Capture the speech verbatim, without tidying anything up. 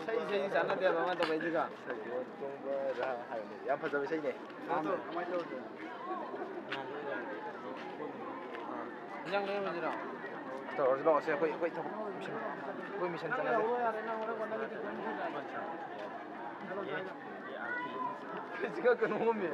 ꯏꯁꯩ, ꯏꯁꯩ ꯆꯥꯟꯅꯗꯦꯕ ꯃꯥꯅ ꯇꯧꯕꯩꯁꯤꯒ꯫ ꯏꯁꯩ ꯇꯣꯡꯕꯔꯥ ꯍꯥꯏꯕꯅꯦ꯫ ꯌꯥꯝ ꯐꯖꯕ ꯏꯁꯩꯅꯦ꯫ ꯀꯃꯥꯏꯅ ꯇꯧꯔꯒꯦ? ꯏꯟꯖꯥꯡ ꯂꯩꯔꯨꯁꯤꯔꯣ? ꯇꯧꯔꯁꯤ ꯂꯥꯛꯑꯣ꯫ ꯁꯦ, ꯑꯩꯈꯣꯏ, ꯑꯩꯈꯣꯏ ꯊꯕꯛ ꯃꯤꯁꯟ, ꯑꯩꯈꯣꯏ ꯃꯤꯁꯟ ꯆꯠꯂꯁꯦ꯫ ꯁꯤꯒ ꯀꯩꯅꯣ ꯉꯝꯃꯦ꯫